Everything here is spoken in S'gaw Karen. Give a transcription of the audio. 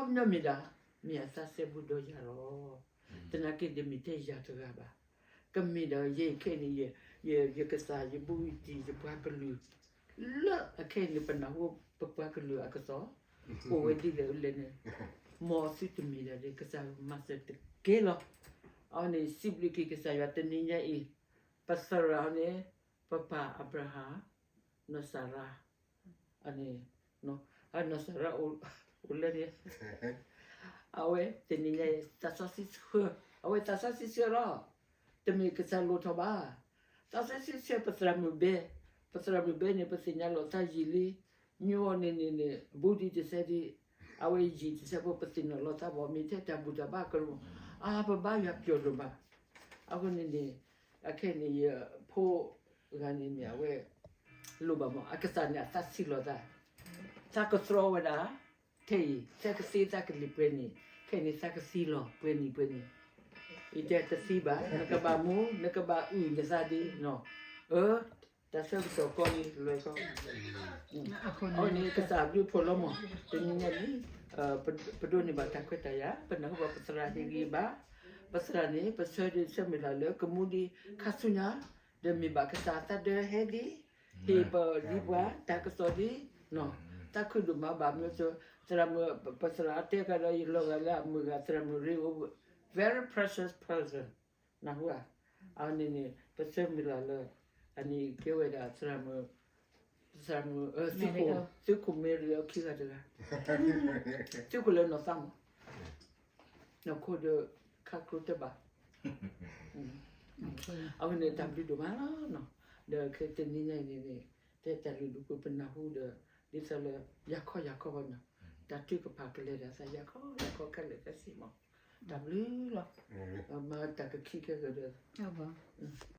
ခီပညီမ့ၢ်ဒၣ် မ့ၢ်အသးစဲဘူးဒီးယၤလီၤ. သနာ်က့ဒီးမ့ၢ်ထဲယၤတဂၤဘၣ်. ကမ့ၢ်ဒီးယဲခဲအံၤန့ၣ် ယကစၢ် ယဘူးယတံၢ် ယပှၤကလုာ် လၢအခဲအံၤန့ၣ် ပနၢ်ဟူပပှၤကလုာ်အကစီၣ် အိၣ်ဝဲဒ်လဲၣ်လဲၣ်န့ၣ် မ်သုတမ့ၢ်ဒၣ်ဒီး ကစၢ်မၤစၢၤတကဲလီၤ. အဝဲန့ၣ် စံးဘျုးက့ၤကစၢ်ယွၤတနံၤညါအံၤ ပသရၣ်န့ၣ် ပပၢ်အၤဘြၤဟၣ် နီၢ်စၤရါ အန့ၣ် နီၢ်စၤရါ အိၣ်လၢန့ၣ် အဝဲတနံၤညါအံၤ သးစီဆှံဆှၢ အဝဲသးစီဆှံဆှၢလီၤ. တမ့ၢ်ကစၢ်လိၣ်ထီၣ်ဘၣ်. သးစီဆှံဆှၢပသရၣ်မုၣ်ဘဲ, ပသရၣ်မုၣ်ဘဲန့ၣ် ပသ့ၣ်ညါလိာ်သးယံာ်လံ. ညိအီၤန့ၣ်န့ၣ်န့ၣ် ဘူးဒံးတစဲးဒံး, အဝဲယံာ်တစဲးဖိ ပသ့ၣ်နီၣ်လီၤသးဘၣ် မ့ၢ်ထဲတၢ်ဘူၣ်တၢ်ဘါကရူၢ်, အါ ပဘါယွၤပျီၤဒိၣ်မး. အဃိန့ၣ်န့ၣ် အခဲအံၤန့ၣ် ယဖိဂၤန့ၣ်န့ၣ် အဝဲ လိၣ်ဘၣ်မး အကစၢ်န့ၣ် အသးဆံးလီၤသး, သးကသြီဝဲဒၣ် ထဲအံၤ သးကသ့သးကလံၤပှဲၤနံၣ်, ခဲအံၤန့ၣ် သးကသံလီၤ ပှဲၤနံၣ်ပှဲၤနံၣ်, ယတဲတသံဘၣ် နကဘၣ်မူ နကဘၣ်အုၣ်နသးဒ်နီၤ, အၢ တၢ်ဆၢကတီၢ်ကီလံ လွဲၢ်ကီ အဃိန့ၣ် ကစၢ်ဘျုးဖှိၣ်လီၤမး, တနံၤညါအံၤ ပဒိးန့ၢ်ဘၣ်တၢ်ခွဲးတၢ်ယာ် ပနၢ်ဟူဘၣ်ပသရၣ်ဟ့ၣ်ဂံၢ်ဘါ, ပသရၣ်န့ၣ် ပဆၢဒုးဆၢမုၢ်လၢ်လၢကမူဒံးခါဆူညါ, ဒီးမ့ၢ်ဘၣ်ကစၢ်သးဒၢဟဲဒံး, ဟ့ၣ်ပဒံးပှၤတၢ်ကစီၣ်ဒ်, သးခုဒိၣ်မးဘၣ်မ့ၢ်စၢၤ, သရၣ်မုၣ် ပသရၣ်အတဲကဒီးယလီၤဂာ်လၢအမုၢ်ဂၤ သရၣ်မုၣ်ရ့အိၣ် very precious person, နၢ်ဟူဧါ, အန့ၣ်န့ၣ် ပဆၢမုၢ်လၢ်လၢ အန့ၣ်ကဲဝဲဒၣ်သရၣ်မုၣ် သရၣ်မုၣ် သုးခိၣ်မ့ၢ်ရ့အခံဂၤတဂၤ, သုးခိၣ်လၢနီၢ်သးမး, နီၢ်ခိဒီးခါကျိတဘၣ်, အဃိန့ၣ်တၢ်ဘျုးဒိၣ်မးလီၤနီၤ, ဒီးခဲတနံၤညါအံၤန့ၣ်န့ၣ် တဲတၢ်လုၢ်ဒိၣ်ပှ့ၤပနၢ်ဟူဒီး ဒ်သိးလၢ ယၤခီယၤခီဘၣ်နီၤ, တၢ်ထုကဖၣ်ကလဲၤဒၣ်သးယၤခီယၤခီခဲလၢာ်ခဲဆ့မး, တၢ်ဘျုးလီၤ, မၤတၢ်ကခံခဲကဒီး